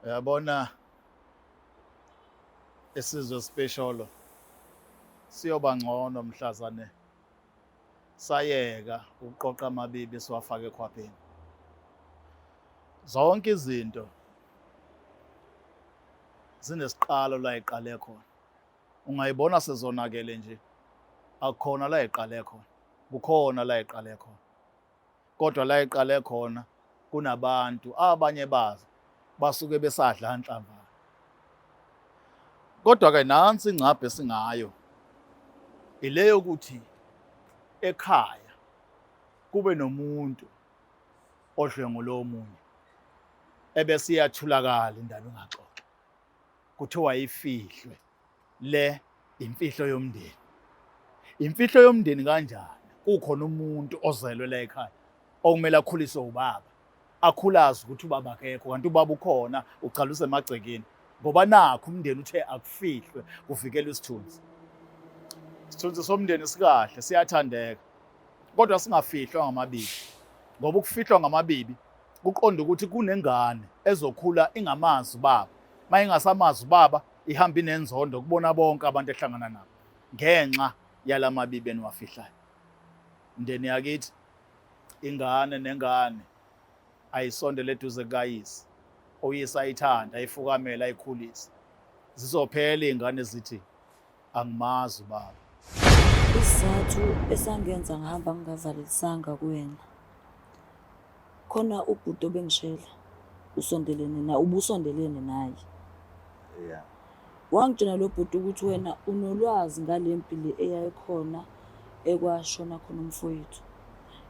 Uyabona, isizwe sipesholo siyoba ngcono mhlazane sayeka ukuqoqa amabibi siwafake ekhwapheni. Zonke izinto zinesiqalo la iqale khona. Ungayibona sezonakele nje, akukhona la iqale khona, kukhona la iqale khona. Kodwa la iqale khona kunabantu abanye bazo basuke besadla nhlamvana. Kodwa ke nansi ingcabhe esingayo, ile yokuthi ekhaya kube nomuntu odlwengula omunye, ebese iyathulakala indaba, ingaxoxwa, kuthiwa ifihlwe. Le imfihlo yomndeni. Imfihlo yomndeni kanjani kukhona umuntu ozelwe la ekhaya okumele akhuliswe ubaba, akhulazi ukuthi ubaba akekho, kanti ubaba ukhona, uchala usemagcekeni, ngoba nakho umndeni uthe akufihlwe, kuvikelwe isithunzi. Isithunzi somndeni sikahle, siyathandeka, kodwa singafihlwa ngamabibi, ngoba ukufihlwa ngamabibi kuqonda ukuthi kunengane ezokhula ingamazi ubaba. Uma ingasamazi ubaba, ihamba inenzondo kubona bonke abantu ehlangana nabo ngenxa yalamabibi eniwafihlayo. Mndeni yakithi, ingane nengane ayisondele eduze kukayise, uyise ayithanda, ayifukamele, ayikhulise. Zizophela iy'ngane zithi angimazi ubaba. Isizathu esangenza ngihamba ngingavalelisanga kuwena, khona ubhuti obengishela usondelene na ubusondelene naye. Wangitshela lo bhuti ukuthi wena unolwazi ngale mpi le eyayikhona ekwashona khona umfowethu.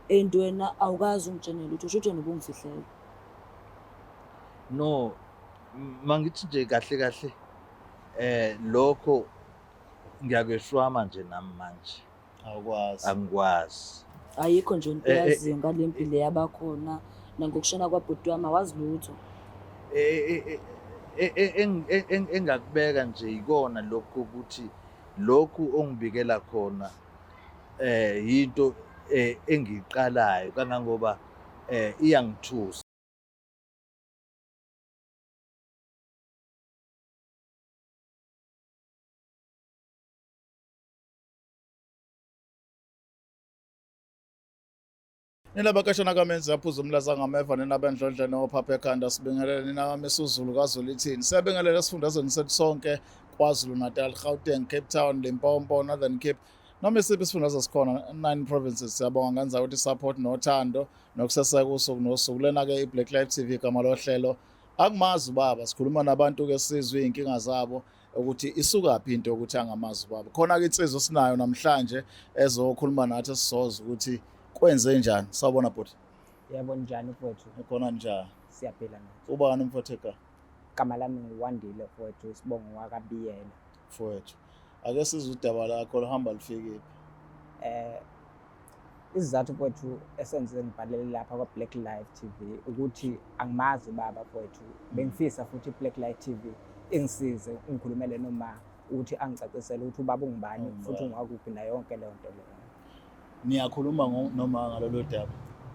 And wena awukazi ungitshenele ukuthi usho ukuthi wena ubungifihlela. No, mangithi nje kahle kahle lokho ngiyakweshwama nje nami manje. Awukwazi. Angikwazi. Ayikho nje into oyaziyo ngale mpi le yabakhona nangokushona kwabhuti wami, awazi lutho. Engakubeka nje ikona lokhu ukuthi lokhu ongibikela khona yinto engiyiqalayo kangangoba iyangithusa. Nina bakashana kamenzi aphuza umlaza ngameva, nina bendlondle nophapha ekhanda, sibingelele nina kaMisuzulu kaZwelithini. Siyabingelela esifundazweni sethu sonke, KwaZulu Natal, Gauteng, Cape Town, Limpopo, Northern Cape, noma isiphi isifundazwe sikhona, 9 provinces. Siyabonga ngenza ukuthi support nothando nokuseseka usuku nosuku. Lena ke iBlack Life TV, igama lohlelo Akumazi Ubaba. Sikhuluma nabantu ke, sizwe izinkinga zabo ukuthi isukaphi into yokuthi angamazi ubaba. Khona ke insizwa sinayo namhlanje ezokhuluma nathi, sizoza ukuthi kwenze njani. Sawubona bhuti. Yebo, njani mfowethu? Khona njani? Siyaphila nathi. Ubani umfowethu ekhaya? Igama lami nguWandile mfowethu, isibongo wakaBiyela. Mfowethu, ake sizwe udaba lakho luhamba lufikiphi. Isizathu mfowethu esenze ngibhalele lapha kwa Black Life TV ukuthi angimazi ubaba mfowethu. Bengifisa futhi iBlack Life TV ingisize ngikhulumele noma ukuthi angicacisele ukuthi ubaba ungubani futhi ungwakuphi nayo yonke leyo nto leyo. Niyakhuluma noma ngalolu daba?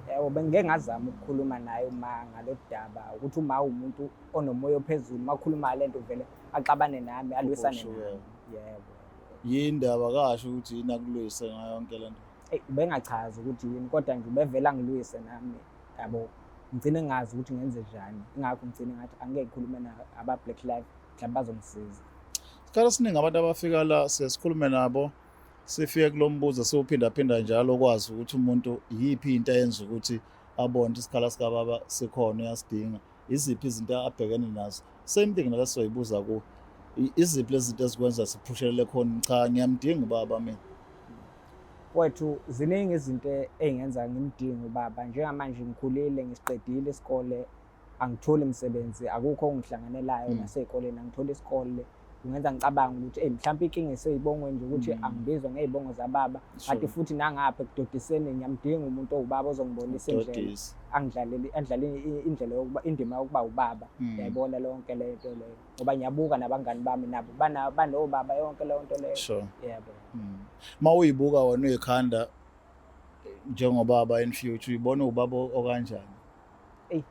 Yebo, bengike ngazama ukukhuluma naye uma ngalolu daba, ukuthi uma umuntu onomoya ophezulu, uma khuluma le nto vele axabane nami, alwisane nami. Yebo. Yindaba kasho ukuthi yini akulwise ngayo yonke le nto? Eyi, ubengachazi ukuthi yini, kodwa nje ubevele angilwise nami, yabo. Ngigcine ngazi ukuthi ngenze njani, ingakho ngigcine ngathi angeke ngikhulume aba-Black Life, mhlawumbe bazongisiza. Isikhathi esiningi abantu abafika la siye sikhulume nabo, sifike kulo mbuzo siwuphindaphinda njalo, ukwazi ukuthi umuntu yiphi into eyenza ukuthi abone ukuthi isikhala sikababa sikhona, uyasidinga, iziphi izinto abhekene nazo. Same thing nala sizoyibuza ku iziphi lezi zinto ezikwenza siphushelele khona, cha ngiyamdinga ubaba mina. Mfowethu, ziningi izinto ey'ngenza ngimdinge ubaba. Njengamanje ngikhulile, ngisiqedile isikole, angitholi msebenzi, akukho okungihlanganelayo nasey'koleni, angitholi isikole. Kungenza ngicabange ukuthi eyi mhlawumpe inkinga isey'bongweni nje ukuthi angibizwa ngey'bongo zababa. Kanti futhi nangapha ekudodiseni ngiyamdinga umuntu owubaba ozongibonisa indlela, angidlalele, andlale indlela yokuba indima yokuba ubaba. Uyayibona lonke le nto leyo. Ngoba ngiyabuka nabangani bami nabo banobaba yonke leyo nto leyo. Yebo. Uma uyibuka wena uyikhanda njengobaba in future, uyibona ubaba okanjani? Eyi.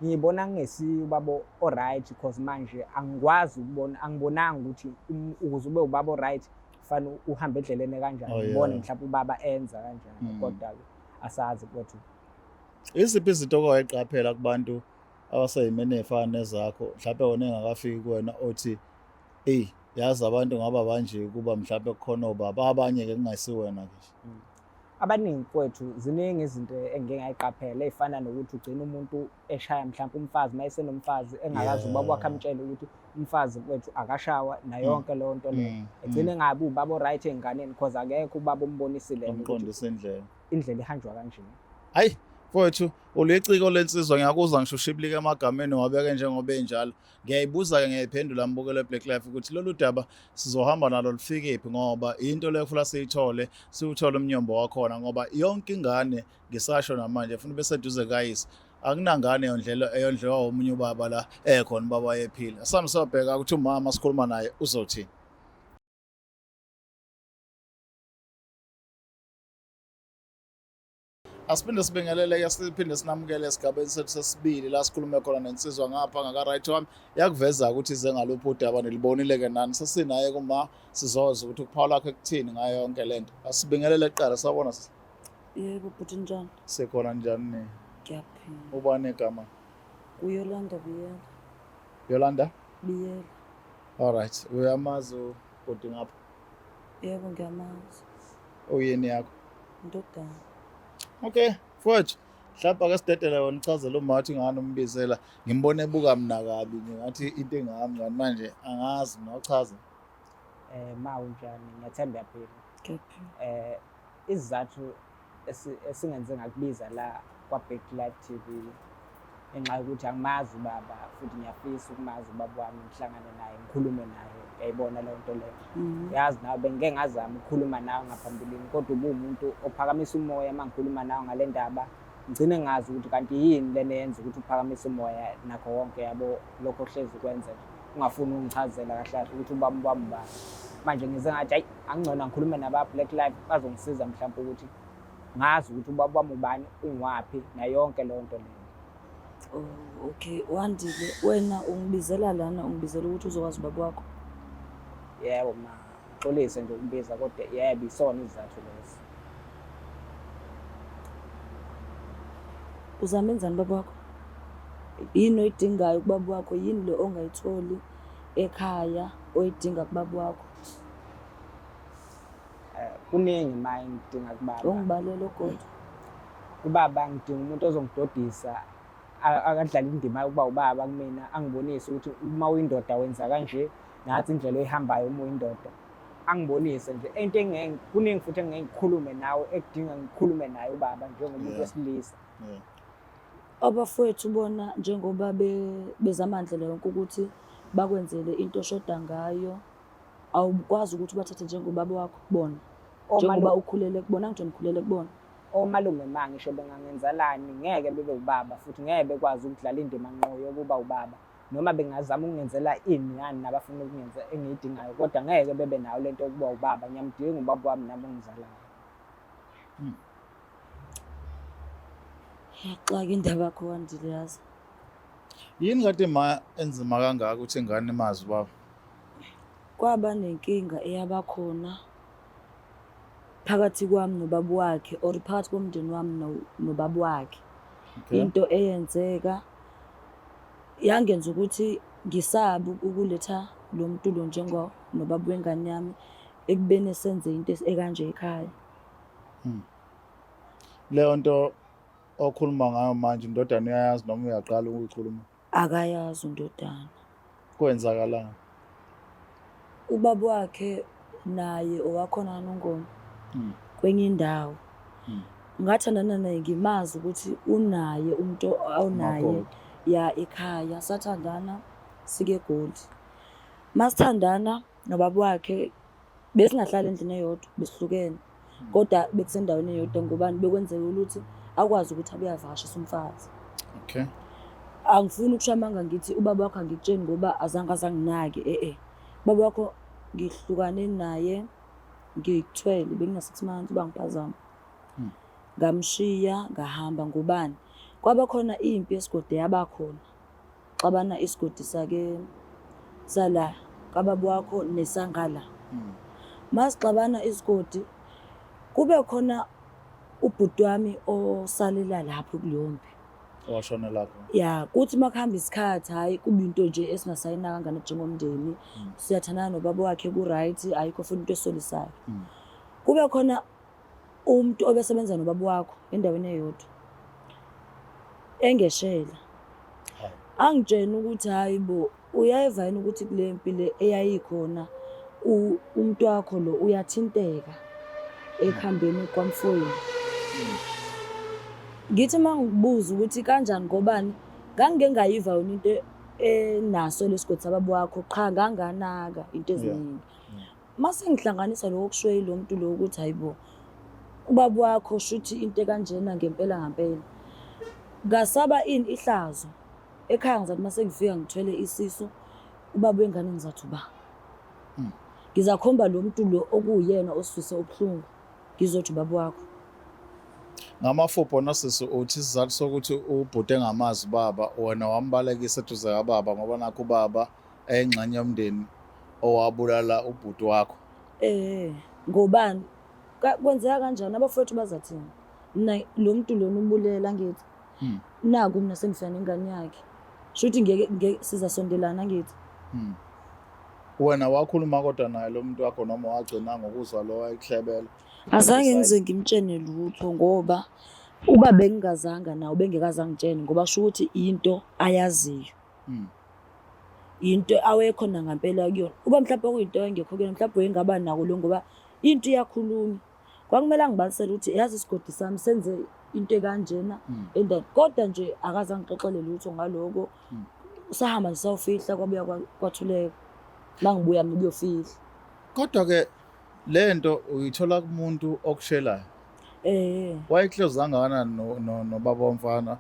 Ngiyibona ngingesiye ubaba o-right because manje angikwazi ukubona, angibonanga ukuthi ukuze ube ubaba o-right kufanele uhambe endleleni kanjani. Oh, yeah. Ngibone mhlawumbe ubaba enza kanjani kodwa-ke asazi kwethu. Iziphi izinto owayiqaphela kubantu abaseyimeni ey'fana nezakho mhlawumbe wena engakafiki kuwena othi eyi yazi abantu ngaba banje kuba mhlawumbe kukhona obaba abanye-ke kungayisiwena-ke nje? Abaningi mfowethu ziningi izinto engike ngayiqaphela ey'fana nokuthi ugcina umuntu eshaya mhlawumbe umfazi uma esenomfazi engakazi ubaba wakhe amtshele ukuthi umfazi mfowethu akashawa nayo yonke leyo nto leyo. Egcine engabi ubaba o-right ey'nganeni cause akekho ubaba ombonisile ukuthi Omqondisa indlela. indlela ihanjwa kanje. Hayi mfowethu uliciko lensizwa ngiyakuzwa ngisho ushibilika emagameni wabeke njengoba enjalo. Ngiyayibuza-ke ngiyayiphendula mbukelo Black Life ukuthi lolu daba sizohamba nalo lufikephi ngoba into leyo kufuna siyithole siwuthole umnyombo wakhona ngoba yonke ingane ngisasho namanje funa beseduze kayise akunangane yondlela eyondliwa omunye ubaba la ekhona ubaba wayephila. Sami sobheka ukuthi umama sikhuluma naye uzothini. Asiphinde sibingelele-ke siphinde sinamukele esigabeni sethu sesibili la sikhulume khona nensizwa ngapha ngaka-right wami yakuveza ukuthi ize ngaluphi udaba nilibonile-ke nani sesinaye kuma sizozwa ukuthi ukuphawula kwakhe kuthini ngayo yonke le nto. Asibingelele kuqala sawubona sisi. Yebo bhuti njani? Sikhona njani ni? Ngiyaphila. Ubani igama? UYolanda Biyela. Yolanda? Biyela. All right. Uyamazi ubhuti ngapha? Yebo ngiyamazi. Uyini yakho? Indodana. Okay, mfowethu. Mhlawumbe ake sidedele wena uchazele uma wathi ngani umbizela. Ngimbone ebuka mina kabi nje ngathi into engami kanti manje angazi mina uchaze. Ma unjani? Ngiyathemba uyaphila. Ngiyaphila. Isizathu esingenze ngakubiza la kwa-Black Life TV ngenxa yokuthi angimazi ubaba futhi ngiyafisa ukumazi ubaba wami, ngihlangane naye, ngikhulume naye. Uyayibona leyo nto leyo. Yazi nawe bengike ngazama ukukhuluma nawe ngaphambilini kodwa ubuwumuntu ophakamisa umoya uma ngikhuluma nawe ngale ndaba. Ngigcine ngazi ukuthi kanti yini lena eyenza ukuthi uphakamise umoya nakho konke yabo lokho ohlezi ukwenza nje. Ungafuni ukungichazela kahle kahle ukuthi ubaba wami ubani. Manje ngize ngathi hayi angcono angikhulume naba-Black Life bazongisiza mhlawumbe ukuthi ngazi ukuthi ubaba wami ubani, ungwaphi nayo yonke leyo nto leyo. Oh, okay. Wandile, wena ungibizela lana, ungibizela ukuthi uzokwazi ubaba wakho? Yebo ma, ngixolise nje ukubiza kodwa yebo isona isizathu leso. Uzamenzani ubaba wakho? Yini oyidingayo kubaba wakho? Yini le ongayitholi ekhaya oyidinga kubaba wakho? Kuningi ma engidinga kubaba. Ongibalele ogodwa. Kubaba ngidinga umuntu ozongidodisa, akadlale indima yokuba ubaba kumina, angibonise ukuthi uma uyindoda wenza kanje, nathi indlela oyihambayo uma uyindoda. Angibonise nje into engeke, kuningi futhi engeke ngikhulume nawe ekudinga ngikhulume naye ubaba njengomuntu wesilisa. Abafowethu bona njengoba bezama ndlela yonke ukuthi bakwenzele into oshoda ngayo, awukwazi ukuthi ubathathe njengobaba wakho bona. Njengoba ukhulele kubona, angithi ngikhulele kubona. Omalume ma ngisho bengangenzelani ngeke bebe ubaba futhi ngeke bekwazi ukudlala indima ngqo yokuba ubaba. Noma bengazama ukungenzela ini nani nabafuna ukungenza engiyidingayo kodwa ngeke bebe nayo lento yokuba ubaba. Ngiyamdinga ubaba wami nami ongizalayo. Iyaxaka indaba yakho Wandile yazi. Yini kade ma enzima kangaka ukuthi ingane imazi ubaba? Kwaba nenkinga eyabakhona phakathi kwami nobaba wakhe or phakathi komndeni wami nobaba wakhe. Into eyenzeka yangenza ukuthi ngisabe ukuletha lo muntu lo njengo nobaba wengane yami ekubeni senze into ekanje ekhaya. Leyo nto okhuluma ngayo manje indodana uyayazi noma uyaqala ukuyikhuluma? Akayazi indodana. Kwenzakalani? Ubaba wakhe naye owakhona kaNongoma kwenye indawo. Ngathandana naye ngimazi ukuthi unaye umuntu awunaye Umakoti. ya ekhaya. Sathandana sike eGoli. Masithandana nobaba wakhe besingahlali endlini eyodwa, besihlukene. Kodwa bekusendaweni eyodwa ngobani bekwenzeka ukuthi akwazi ukuthi abuye avakashise umfazi. Angifuni ukusho amanga ngithi ubaba wakho angikutsheni ngoba azange azanginake . Ubaba wakho ngihlukane naye ngikuthwele bengina 6 months uba ngiphazama. Ngamshiya ngahamba ngobani? Kwaba khona impi yesigodi yabakhona. Xabana isigodi sake sala kababa wakho nesangala. Masixabana isigodi kube khona ubhuti wami osalela lapho kuleyo mpi. Owashona lapho. Ya, kuthi makuhamba isikhathi hhayi kube into nje esingasayinaka ngane njengomndeni. Siyathandana nobaba wakhe ku-right, ayikho futhi into esolisayo. Kube khona umuntu obesebenza nobaba wakho endaweni eyodwa engeshela. Angitshena ukuthi hayi bo uyayeva yini ukuthi kule mpi le eyayikhona umuntu wakho lo uyathinteka ekuhambeni kwamfowenu. Ngithi uma ngibuza ukuthi kanjani ngobani, ngangike ngayiva yona into enaso lesigodi sababa wakho, qha nganganaka into eziningi. Mase ngihlanganisa lokho okushiwo yilo muntu lo ukuthi hayibo ubaba wakho shuthi into ekanjena ngempela ngampela. Ngasaba ini ihlazo. Ekhaya ngizathi mase ngifika ngithwele isisu ubaba wengane ngizathi uba. Ngizakhomba lo muntu lo okuwuyena osizwise ubuhlungu ngizothi ubaba wakho. Ngamafuphi nosisi uthi isizathu sokuthi ubhuti engamazi ubaba wena wambalekisa eduze kababa ngoba nakho ubaba eyingxenye yomndeni owabulala ubhuti wakho. Eh, ngobani? Kwenzeka kanjani abafowethu bazathini? Mina lo muntu lona ubulela ngithi. Naku mina sengifika nengane yakhe. Shuthi ngeke ngeke sizasondelana ngithi. Wena wakhuluma kodwa naye lo muntu wakho noma wagcina ngokuzwa lo wayekuhlebela? Azange ngize ngimtshene lutho ngoba uba bengingazanga nawe bengekaze angitshene ngoba sho ukuthi into ayaziyo. Into awekhona ngampela kuyona. Uba mhlawumbe kuyinto engekho kuyona mhlawumbe wayengaba nako lo ngoba into iyakhulunywa. Kwakumele angibalisele ukuthi yazi isigodi sami senze into ekanjena and kodwa nje akaze angixoxele lutho ngaloko. Sahamba nje sawufihla kwabuya kwathuleka. Mangibuya mina ukuyofihla. Kodwa ke lento uyithola kumuntu okushelayo. Wayeclose kangakanani nobaba womfana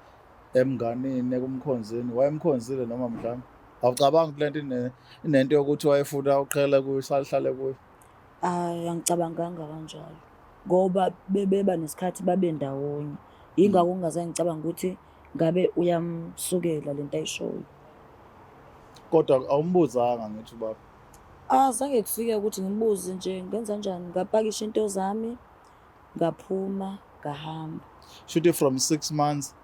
emnganini ekumkhonzini? Wayemkhonzile noma mhlawumbe awucabangi ukuthi lento inento yokuthi wayefuna uqhele kuyo uhlale kuyo? Hayi, angicabanganga kanjalo ngoba bebeba nesikhathi babe ndawonye. Yingakho ngingazange ngicabanga ukuthi ngabe uyamsukela lento ayishoyo. Kodwa awumbuzanga ngithi ubaba? Azange kufike ukuthi ngimbuze nje ngenza kanjani, ngapakisha into zami ngaphuma ngahamba. Shuthi from 6 months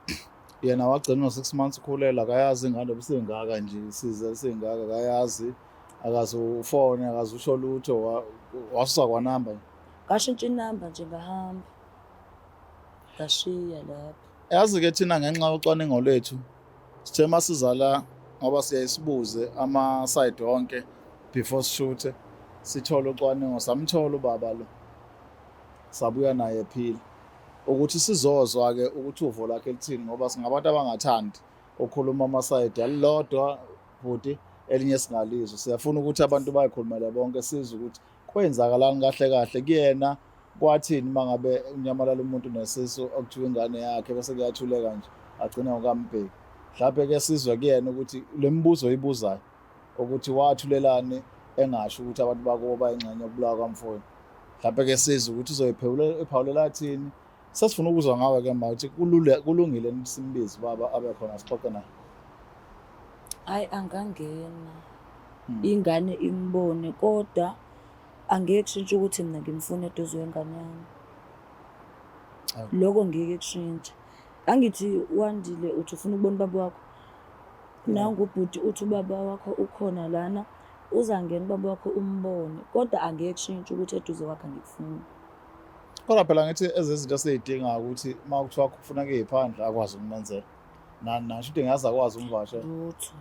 yena wagcina ngo 6 months ukhulela akayazi ingane obusingaka nje size singaka akayazi akaze ufone akaze usho lutho wasusa kwanamba nje. Ngashintsha inamba nje ngahamba ngashiya lapho. Yazi ke thina ngenxa yocwaningo lwethu sithe masizala ngoba siyaye sibuze ama-side wonke before sishuthe sithole ucwaningo samthola ubaba lo sabuya naye ephila ukuthi sizozwa ke ukuthi uvo lakhe lithini ngoba singabantu abangathandi ukukhuluma ama-side alilodwa bhuti elinye singalizwa. Siyafuna ukuthi abantu bayikhulumele bonke sizwe ukuthi kwenzakalani kahle kahle kuyena kwathini uma ngabe unyamalala umuntu nesisu okuthiwa ingane yakhe bese kuyathuleka nje agcina ngokambheki. Mhlawumbe ke sizwe kuyena ukuthi le mibuzo oyibuzayo ukuthi wathulelani engasho ukuthi abantu bakubo bayingxenye yokubulawa kwamfowenu. Mhlawumbe ke sizwe ukuthi uzoyiphawulela athini. Sesifuna ukuzwa ngawe ke ma ukuthi kulungile simbize baba abe khona sixoxe naye. Hayi angangena ingane imbone kodwa angeke kushintshe ukuthi mina ngimfuna eduze kwengane yami. Lokho ngeke kushintshe. Angithi Wandile uthi ufuna ukubona ubaba wakho. Nangu ubhuti uthi ubaba wakho ukhona lana uzangena ubaba wakho umbone kodwa angeke kushintshe ukuthi eduze kwakhe angikufuni. Kodwa phela ngithi ezezinto esiyidinga ukuthi uma kuthiwa kufuneka iy'phandla akwazi ukumenzela. Nani nasho ukuthi ngaze akwazi umvashela. Lutho.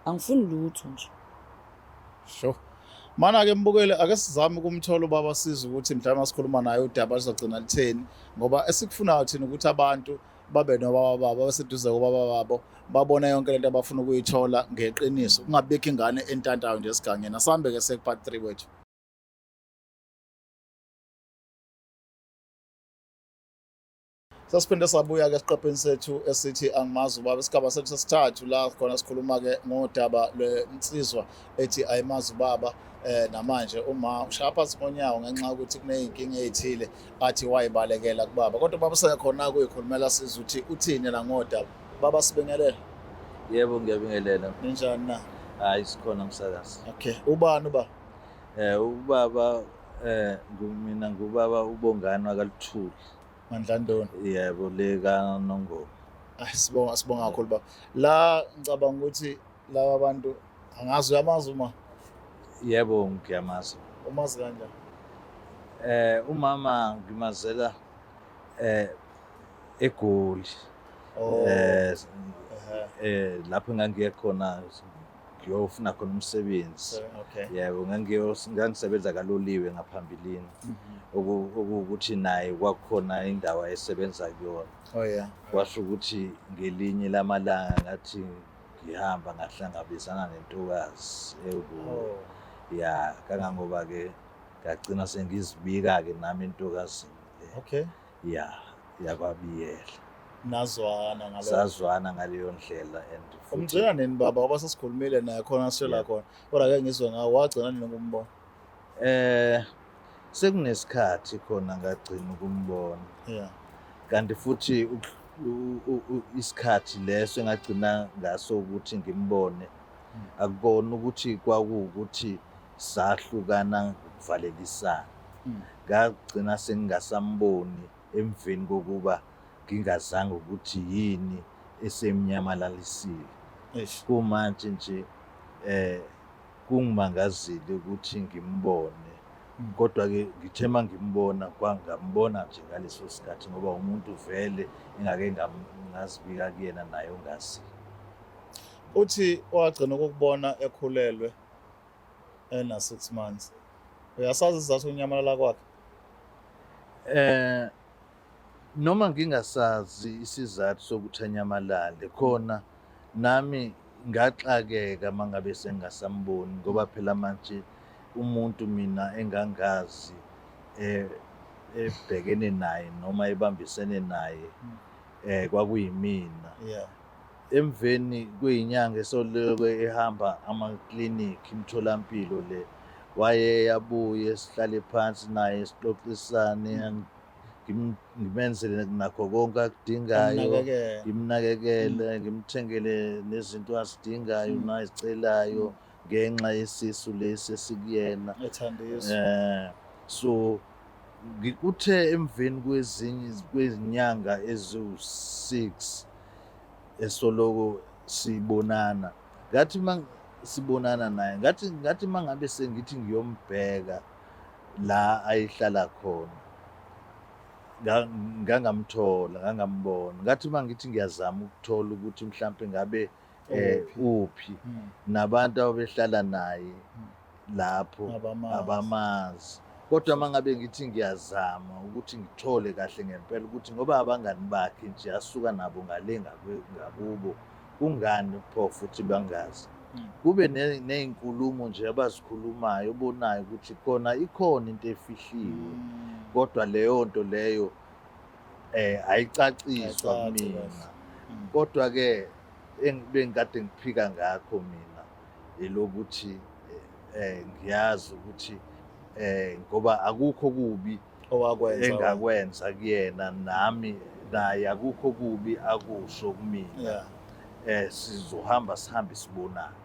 Angifuni lutho nje. Sho. Mana ke mbukele ake sizame ukumthola ubaba siza ukuthi mhlawumbe asikhuluma naye udaba lizogcina litheni ngoba esikufunayo thina ukuthi abantu babe nobaba babo abaseduze kobaba babo babone yonke lento abafuna ukuyithola ngeqiniso kungabikho ingane entantayo nje esigangeni. Asambe ke seku part 3 wethu. Sesiphinde sabuya-ke esiqephini sethu esithi angimazi ubaba, isigaba sethu sesithathu la khona sikhuluma-ke ngodaba lwensizwa ethi ayimazi ubaba namanje uma ushaya phansi ngonyawo ngenxa yokuthi kuney'nkinga ey'thile athi wayibalekela kubaba, kodwa ubaba usekhona kuyikhulumela sizwe ukuthi uthini la ngodaba. Baba, sibingelele. Yebo, ngiyabingelela. Ninjani na? Hayi, sikhona msakazi. Okay, ubani ubaba? Ubaba mina ngubaba uBongani wakaLuthuli. Mandlandoni. Yebo, le kaNongoma. Ay, sibonga sibonga kakhulu baba. La ngicabanga ukuthi laba bantu angazi, uyamazi uma? Yebo, ngiyamazi. Umazi kanjani? Umama ngimazela eGoli. Oh. Lapho engangiye khona ngiyofuna khona umsebenzi. Okay. Yebo, ngangisebenza kaloliwe ngaphambilini. Okuwukuthi naye kwakukhona indawo ayesebenza kuyona. Oh yeah. Kwasho ukuthi ngelinye lamalanga ngathi ngihamba ngahlangabezana nentokazi ewukuyo. Oh. Ya, kangangoba ke ngagcina sengizibika ke nami entokazini le. Okay. Ya, yakwaBiyela. Nazwana ngalo. Sazwana ngaleyo ndlela and futhi Umgcina nini baba, ngoba sesikhulumile naye khona sitshela Yeah. khona. Kodwa ake ngizwe ngawe, wagcina nini ukumbona? Sekunesikhathi khona ngagcina ukumbona. Yeah. Kanti futhi isikhathi leso engagcina ngaso ukuthi ngimbone akukona ukuthi kwakuwukuthi sahlukana ngokuvalelisana. Ngagcina sengingasamboni emveni kokuba ngingazange ukuthi yini esemnyamalalisile. Eish. Kumanje nje kungimangazile ukuthi ngimbone. Kodwa ke ngithe mangimbona kwangambona nje ngaleso sikhathi ngoba umuntu vele engake ngazibika kuyena naye ongazi. Uthi wagcina ukukubona ekhulelwe ena 6 months. Uyasazi isizathu sokunyamalala kwakhe? Noma ngingasazi isizathu sokuthi anyamalale khona, nami ngaxakeka mangabe sengingasamboni ngoba phela manje umuntu mina engangazi ebhekene naye noma ebambisene naye kwakuyimina. Yeah. Emveni kweyinyanga esoloko ehamba amaklinikhi imitholampilo le, waye yabuye sihlale phansi naye sixoxisane, ngimenzele nakho konke akudingayo, Amnakekele. ngimnakekele, ngimthengele nezinto azidingayo nazicelayo ngenxa yesisu lesi esikuyena. Ethandiswa. So ngikuthe emveni kwezinye kwezinyanga eziwu-6 esoloko sibonana, ngathi sibonana naye ngathi mangabe sengithi ngiyombheka la ayihlala khona, ngangamthola, ngangambona. Ngathi mangithi ngiyazama ukuthola ukuthi mhlampe ngabe uphi, nabantu ababehlala naye lapho Abamazi. abamazi. Kodwa mangabe ngithi ngiyazama ukuthi ngithole kahle ngempela ukuthi ngoba abangani bakhe nje asuka nabo ngale ngakubo, kungani pho futhi bangazi. Kube ney'nkulumo nje abazikhulumayo, obonayo ukuthi khona ikhona into efihliwe. Kodwa leyo nto leyo ayicaciswa Ayicaci kumina. kahle. Kodwa ke engibengikade ngiphika ngakho mina elokuthi ngiyazi ukuthi ngoba akukho kubi owakwenza engakwenza kuyena, nami naye akukho kubi akusho kumina. Yeah. Sizohamba sihambe sibonane.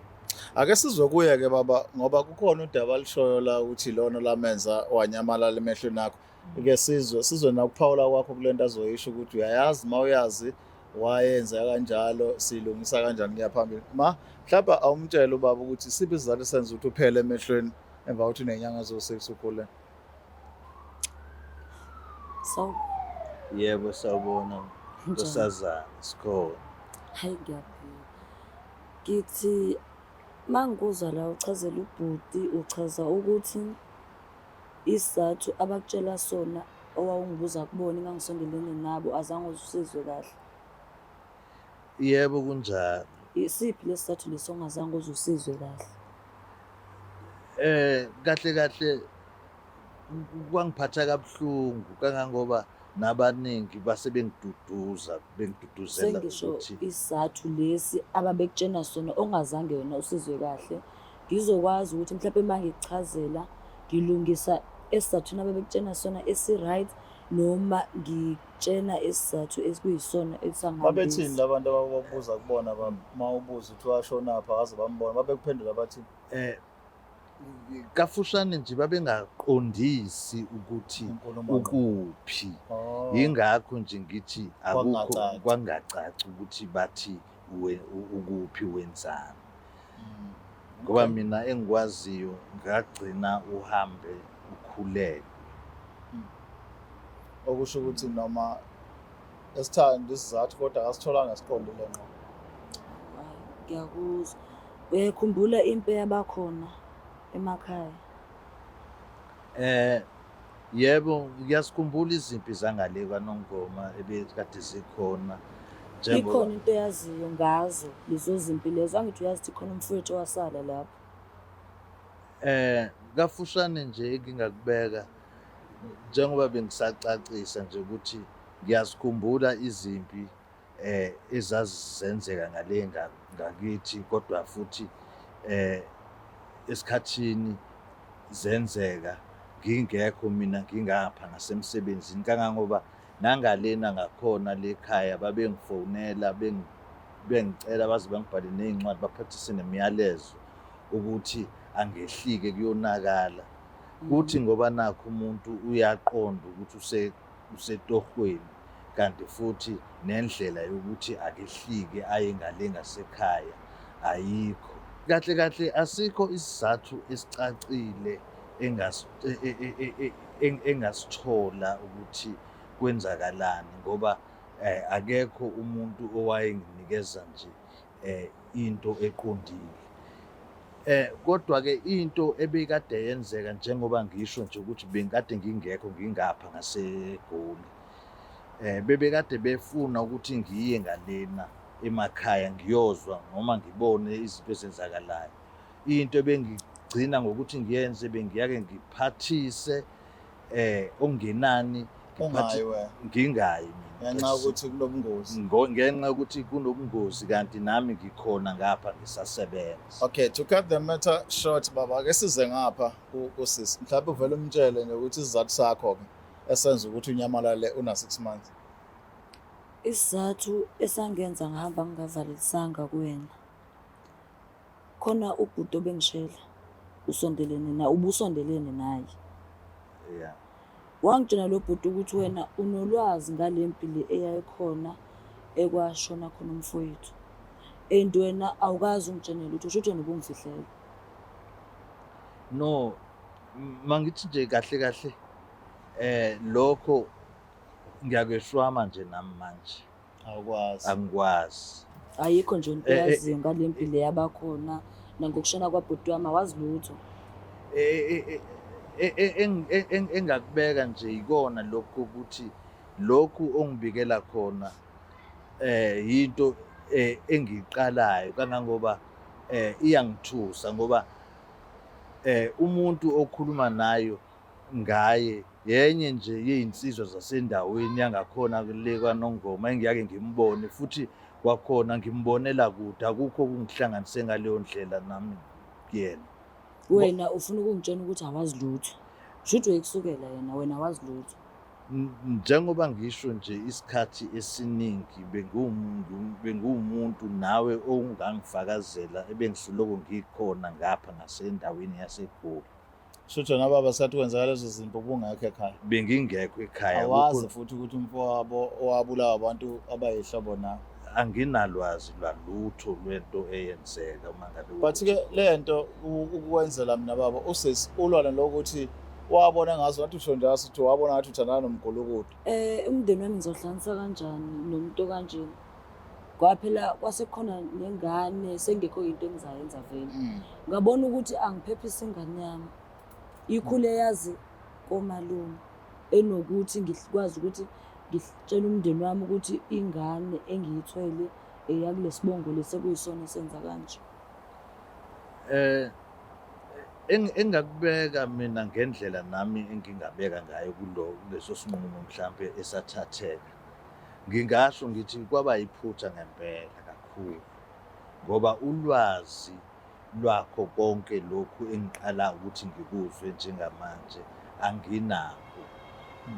Ake sizwe kuye ke baba, ngoba kukhona udaba alishoyo la ukuthi lona lamenza wanyamalala emehlweni akho. Ke sizwe nakuphawula kwakho kulento azoyisho ukuthi uyayazi, mawuyazi wayenza kanjalo, silungisa kanjani kuya phambili. Ma mhlawumbe awumtshele ubaba ukuthi siphi isizathu esenza ukuthi uphele emehlweni emva kokuthi unenyanga zo-6 ukhulelwe. So Yebo, sawubona Njani? nkosazana, sikhona. Hayi, ngiyaphila. Ngithi mangikuzwa la uchazela ubhuti, uchaza ukuthi isizathu abakutshela sona owawungibuza kubona engangisondelene nabo azange usizwe kahle. Yebo, kunjalo. Isiphi lesizathu leso ongazange uze usizwe kahle? Kahle kahle kwangiphatha kabuhlungu kangangoba Nabaningi base bengiduduza, bengiduduzela Sengisho ukuthi isizathu lesi ababekutshena sona ongazange wena usizwe kahle, ngizokwazi ukuthi mhlawumpe uma ngikuchazela ngilungisa esizathwini ababekutshena sona esi-right noma ngikutshena isizathu esikuyisona Babethini esangihambisa. labantu ababuza kubona uma ubuza ukuthi washonaphi akaze bambona, babekuphendula bathini? Kafushane nje babengaqondisi ukuthi Inkulumo ngqo. ukuphi. Oh. Yingakho nje ngithi akukho Kwakungacaci. kwangacaci ukuthi bathi ukuphi wenzani. Ngoba mina engikwaziyo ngagcina uhambe ukhulelwe. Okusho ukuthi noma esithanda isizathu kodwa akasitholanga esiqondile ngqo. Hayi, ngiyakuzwa. Uyayikhumbula impi eyabakhona emakhaya? Yebo, ngiyasikhumbula izimpi zangale kwaNongoma ebekade zikhona. Njengoba Ikhona into oyaziyo ngazo lezo zimpi lezo? Angithi uyazi ukuthi khona umfowethu owasala lapho. Kafushane nje engingakubeka njengoba bengisacacisa nje ukuthi ngiyazikhumbula izimpi ezazenzeka ngale ngakithi, kodwa futhi esikhathini zenzeka ngingekho mina, ngingapha ngasemsebenzini, kangangoba nangalena ngakhona lekhaya babengifonela bengicela baze bangibhale ney'ncwadi baphathise nemiyalezo ukuthi angehlike kuyonakala. Kuthi ngoba nakho umuntu uyaqonda ukuthi usetohweni, kanti futhi nendlela yokuthi akehlike aye ngale ngasekhaya ayikho. Kahle kahle asikho isizathu esicacile engasithola ukuthi kwenzakalani, ngoba akekho umuntu owayenginikeza nje into eqondile. Kodwa ke into ebekade yenzeka njengoba ngisho nje ukuthi bengikade ngingekho ngingapha ngaseGoli. Bebekade befuna ukuthi ngiye ngalena emakhaya ngiyozwa noma ngibone izinto ezenzakalayo. Into ebengigcina ngokuthi ngiyenze bengiyake ngiphathise okungenani Ungayi wena. Ngingayi mina. Ngenxa yokuthi kunobungozi. Ngenxa yokuthi kunobungozi kanti nami ngikhona ngapha ngisasebenza. Okay, to cut the matter short baba, ake size ngapha kusisi. Mhlawumbe uvele umtshele nje ukuthi isizathu sakho ke esenza ukuthi unyamalale una 6 months. Isizathu esangenza ngihamba ngingavalelisanga kuwena. Khona ubhuti obengishela usondelene na ubusondelene naye. Wangitshela lo bhuti ukuthi wena unolwazi ngale mpi le eyayikhona ekwashona khona umfowethu. And wena awukazi ungitshene lutho, usho ukuthi wena ubungifihlela. No, mangithi nje kahle kahle lokho ngiyakweshwama nje nami manje. Awukwazi. Angikwazi. Ayikho nje into oyaziyo ngale mpi le yabakhona nangokushona kwabhuti wami awazi lutho. Engakubeka nje ikona lokhu ukuthi lokhu ongibikela khona yinto engiqalayo kangangoba iyangithusa ngoba umuntu okhuluma nayo ngaye yenye nje yezinsizwa zasendaweni yangakhona le kwaNongoma engiyake ngimbone futhi kwakhona ngimbonela kude, akukho okungihlanganise ngaleyo ndlela nami kuyena. Wena ufuna ukungitshela ukuthi awazi lutho. Shuthi uyekusukela yena, wena awazi lutho. Njengoba ngisho nje isikhathi esiningi benguwumuntu nawe ongangifakazela ebengisoloko ngikhona ngapha ngasendaweni yaseGoli. Shuthi wena baba sathi kwenzeka lezo zinto ubungekho ekhaya. Bengingekho ekhaya. Awazi futhi ukuthi umfowabo owabulawa abantu abayihlobo na. Anginalwazi lwalutho lwento eyenzeka uma ngabe But ke lento ukukwenzela mina baba usisi ulwane lokuthi wabona ngazo ngathi usho njalo sithi wabona ngathi uthandana nomgulukudu. Umndeni wami ngizohlanganisa kanjani nomuntu kanje? Ngoba phela kwasekukhona nengane sengekho into engizayenza vele. Ngabona ukuthi angiphephise ingane yami. Ikhule yazi komalume enokuthi ngikwazi ukuthi ngitshele umndeni wami ukuthi ingane engiyithwele eyakulesibongo lesi ekuyisona esenza kanje. Engingakubeka mina ngendlela nami engingabeka ngayo kulo kuleso sinqumo mhlampe esathatheka, ngingasho ngithi kwaba yiphutha ngempela kakhulu ngoba ulwazi lwakho konke lokhu engiqala ukuthi ngikuzwe njengamanje anginakho.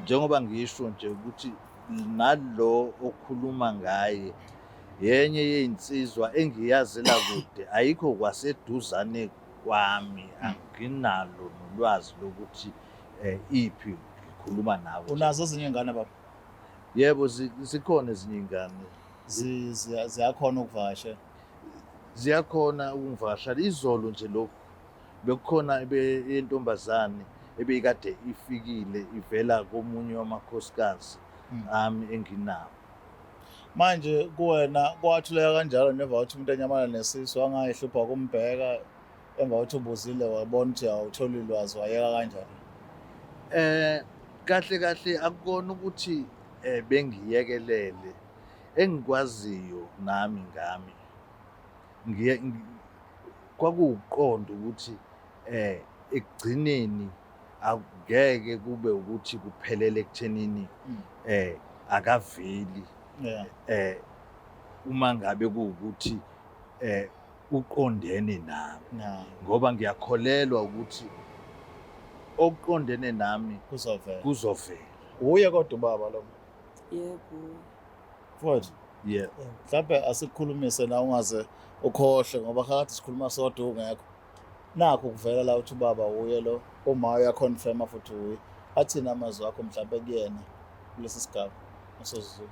Njengoba ngisho nje ukuthi nalo okhuluma ngaye yenye yezinsizwa engiyazela kude, ayikho kwaseduzane kwami, anginalo nolwazi lokuthi iphi ngikhuluma nawe. Unazo ezinye iy'ngane baba? Yebo, zikhona ezinye iy'ngane. Ziyakhona ukuvakashela? Ziyakhona ukungivakashela. Izolo nje lokhu bekukhona yentombazane ebeyikade ifikile ivela komunye wamakhosikazi ami enginawo. Manje kuwena kwathuleka kanjalo ngemva kokuthi umuntu enyamana nesisu wangayihlupha kumbheka emva kokuthi ubuzile wabona ukuthi awutholi ulwazi wayeka kanjalo? Kahle kahle akukona ukuthi bengiyekelele, engikwaziyo nami ngami ngiye kwakuwuqonda ukuthi ekugcineni akungeke kube ukuthi kuphelele ekuthenini akaveli uma ngabe kuwukuthi uqondene nami, ngoba ngiyakholelwa ukuthi okuqondene nami kuzovela. Kuzovela. Uye kodwa ubaba lo? Yebo. Mfowethu. Yebo. Mhlawumbe asikukhulumise la ungaze ukhohle ngoba kade sikhuluma sodwa ungekho. Nakho kuvela la uthi ubaba uye lo, uma uyaconfirma futhi uye. Athini amazwi akho mhlawumbe kuyena kulesi sigaba esozulu?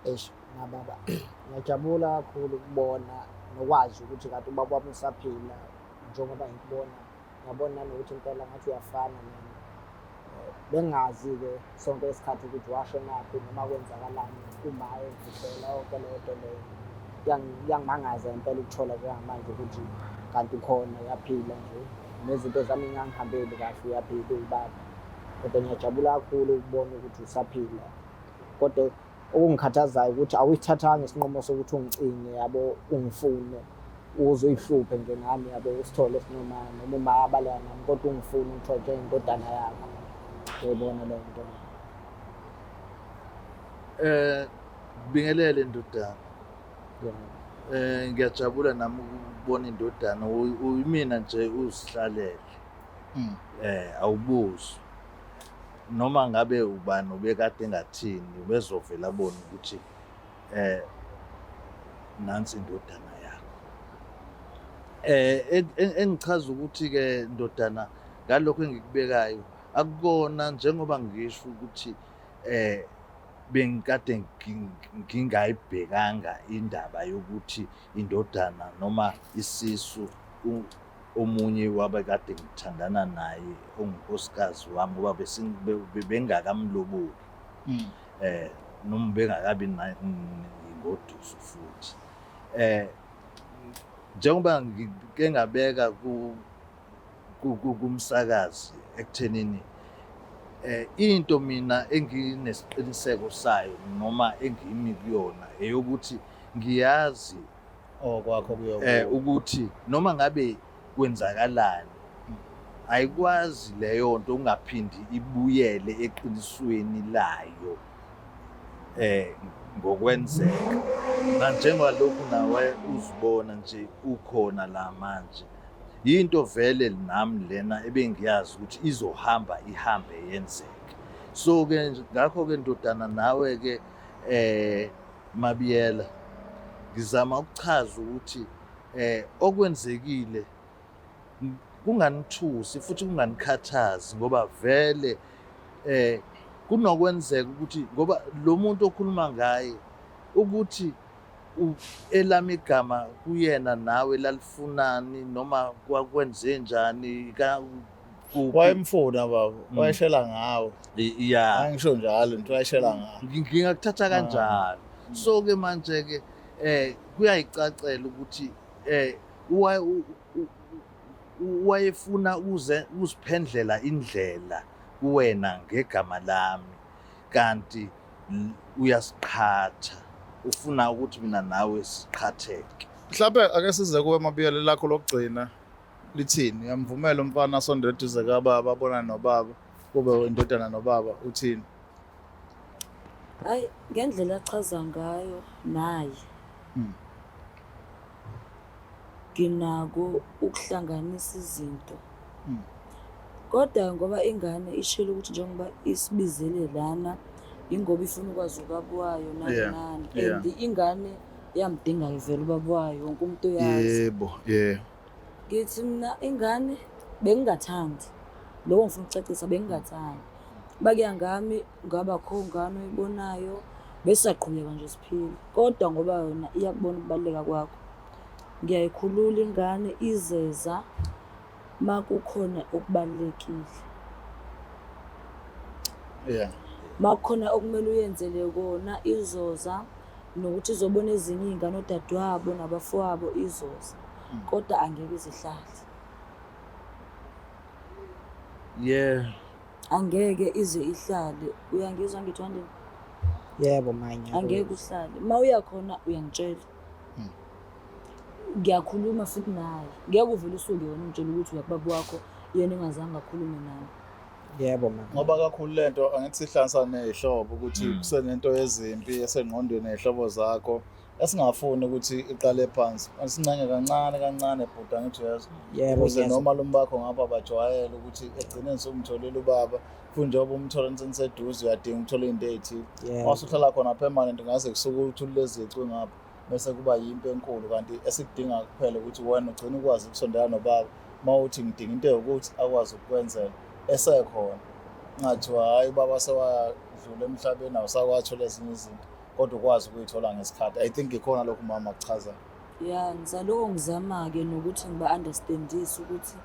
Eish, baba, ngiyajabula kakhulu ukubona nokwazi ukuthi kanti ubaba wami usaphila njengoba ngikubona. Ngiyabona nanokuthi impela ngathi uyafana nami. Bengingazi-ke sonke isikhathi ukuthi washonaphi noma kwenzakalani uma engifihlela yonke leyo nto leyo. Kuyangimangaza impela ukuthola njengamanje ukuthi kanti ukhona uyaphila nje. Nezinto zami ngangihambeli kahle uyaphila uwubaba. Kodwa ngiyajabula kakhulu ukubona ukuthi usaphila. Kodwa okungikhathazayo ukuthi awuyithathanga isinqumo sokuthi ungicinge yabo, ungifune uze uyihluphe nje ngami yabo, usithole sinoma noma uma abaleka nami, kodwa ungifune ungithole njengendodana yakho. Uyayibona leyo nto leyo? Bingelele ndodana. Yebo. Ngiyajabula nami ukubona indodana. Uyimina nje uzihlalele. Awubuzi. Noma ngabe ubani ubekade engathini, ubezovela abone ukuthi nansi indodana yakho. Engichaza ukuthi-ke ndodana ngalokho engikubekayo akukona njengoba ngisho ukuthi bengikade ngingayibhekanga indaba yokuthi indodana noma isisu omunye wabekade ngithandana naye ongunkosikazi wami, ngoba bengakamloboli noma bengakabi ingoduso futhi. Njengoba ngike ngabeka kumsakazi ekuthenini into mina enginesiqiniseko sayo noma engimi kuyona eyokuthi ngiyazi okwakho kuyokuwa. Ukuthi noma ngabe kwenzakalani ayikwazi leyo nto ungaphindi ibuyele eqinisweni layo ngokwenzeka. Na njengalokhu nawe uzibona nje ukhona la manje, yinto vele nami lena ebengiyazi ukuthi izohamba ihambe yenzeke. So ke ngakho ke ndodana nawe ke Mabiyela, ngizama ukuchaza ukuthi okwenzekile kunganithusi futhi kunganikhathazi, ngoba vele kunokwenzeka ukuthi ngoba lo muntu okhuluma ngaye ukuthi elami igama kuyena nawe lalifunani noma kwakwenze njani kuphi. Wayemfuna baba, wayeshela ngawe. Ya. Angisho njalo, into wayeshela ngawe. Ngingakuthatha kanjalo. So ke manje ke kuyayicacela ukuthi wayefuna uziphendlela indlela kuwena ngegama lami, kanti uyasiqhatha, ufuna ukuthi mina nawe siqhatheke. Mhlawumbe ake size kuwe Mabiyela lakho lokugcina. Lithini? Uyamvumela umfana asondele eduze kababa, abonane nobaba, kube indodana nobaba, uthini? Hayi, ngendlela achaza ngayo naye. Nginako ukuhlanganisa izinto. Kodwa ngoba ingane ishilo ukuthi njengoba isibizele lana ingoba ifuna ukwazi ubaba wayo nani nani. And ingane iyamdinga-ke vele ubaba wayo, wonke umuntu uyazi. Yebo, yeah. Ngithi mina ingane bengingathandi. Lokho ngifuna ukucacisa, bengingathandi. Bakuya ngami ngaba kho ngane oyibonayo besisaqhubeka nje siphila. Kodwa ngoba yona iyakubona ukubaluleka kwakho. Ngiyayikhulula ingane izeza makukhona okubalulekile. Makukhona okumele uyenzele kona izoza, nokuthi izobona ezinye iy'ngane odadewabo nabafowabo izoza. Kodwa angeke izihlale. Angeke ize ihlale. Uyangizwa ngithi Wandile? Yebo, manye. Angeke uhlale. Uma uya khona uyangitshela. Ngiyakhuluma futhi naye. Ngeke uvele usuke wena ungitshela ukuthi uya kubaba wakho yena engazange akhulume nami. Yebo mama. Ngoba kakhulu lento angithi sihlanganisa nezihlobo ukuthi kusenento yezimpi esengqondweni nezihlobo zakho esingafuni ukuthi iqale phansi. Asincenge kancane kancane bhuti, angithi uyezwa. Yebo, Ukuze ngiyezwa. noma lumbakho ngapha bajwayele ukuthi egcineni sumtholile ubaba, futhi njengoba umthola niseduze uyadinga ukuthola into ey'thile. Yebo. Mase uhlala khona permanent ngaze kusuke uthulile izici ngapha bese kuba yimpi enkulu, kanti esikudinga kuphela ukuthi wena ugcine ukwazi ukusondela nobaba. Uma uthi ngidinga into ewukuthi akwazi ukukwenzela esekhona, kungathiwa hhayi ubaba sewadlula emhlabeni awusakwathola ezinye izinto, kodwa ukwazi ukuyithola ngesikhathi. I think ikhona lokhu umama akuchazayo. Ya, ngizaloko ngizama-ke nokuthi ngiba-understandise ukuthi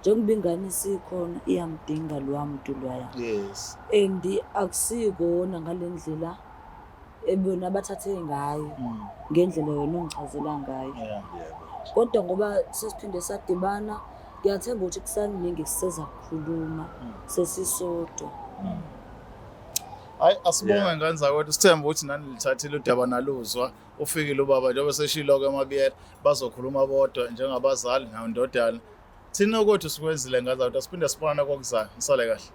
njengoba ingane isikhona iyamdinga lowa muntu loya. And akusikona ngale ndlela ebona abathathe ngayo, ngendlela yona ongichazela ngayo. Kodwa ngoba sesiphinde sadibana, ngiyathemba ukuthi kusaningi siseza kukhuluma sesisodwa. Hayi, asibonge ngane zakwethu, sithemba ukuthi nani lithathile udaba naluzwa. Ufikile ubaba njengoba seshilo-ke eMabiyela, bazokhuluma bodwa njengabazali nandodana. Thina okwethu sikwenzile ngane zakwethu, asiphinde sibonane kokuzayo. Nisale kahle.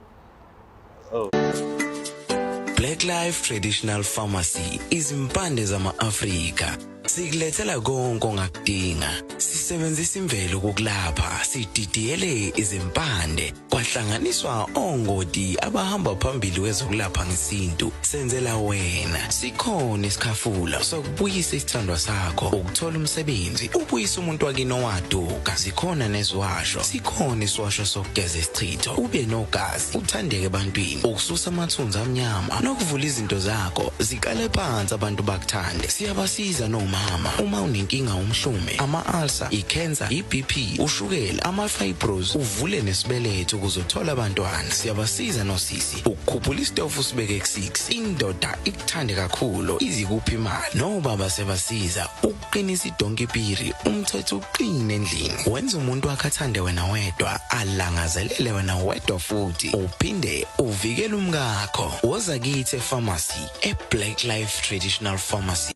Black Life Traditional Pharmacy, izimpande zama-Afrika. Sikulethela konke ongakudinga. Sisebenzisa imvelo ukukulapha, sididiyele izimpande, kwahlanganiswa ongoti abahamba phambili kwezokulapha ngesintu. Senzela wena. Sikhona isikhafula sokubuyisa isithandwa sakho, ukuthola umsebenzi, ubuyise umuntu wakini owaduka. Zikhona neziwasho, sikhona isiwasho sokugeza isichitho, ube nogazi, uthandeke ebantwini, ukususa amathunzi amnyama nokuvula izinto zakho ziqale phansi abantu bakuthande. Siyabasiza nomama uma unenkinga umhlume, ama-ulcer, i-cancer, i-BP, ushukela, ama-fibros, uvule nesibeletho ukuze uthole abantwana. Siyabasiza nosisi ukukhuphula isitofu usibeke ku-6, indoda ikuthande kakhulu izikuphi imali. Nobaba sebasiza ukuqinisa idonki piri, umthetho uqine endlini, wenza umuntu wakhe athande wena wedwa, alangazelele wena wedwa, futhi uphinde uvikele umkakho. Woza kithi e-pharmacy, e-Black Life Traditional Pharmacy.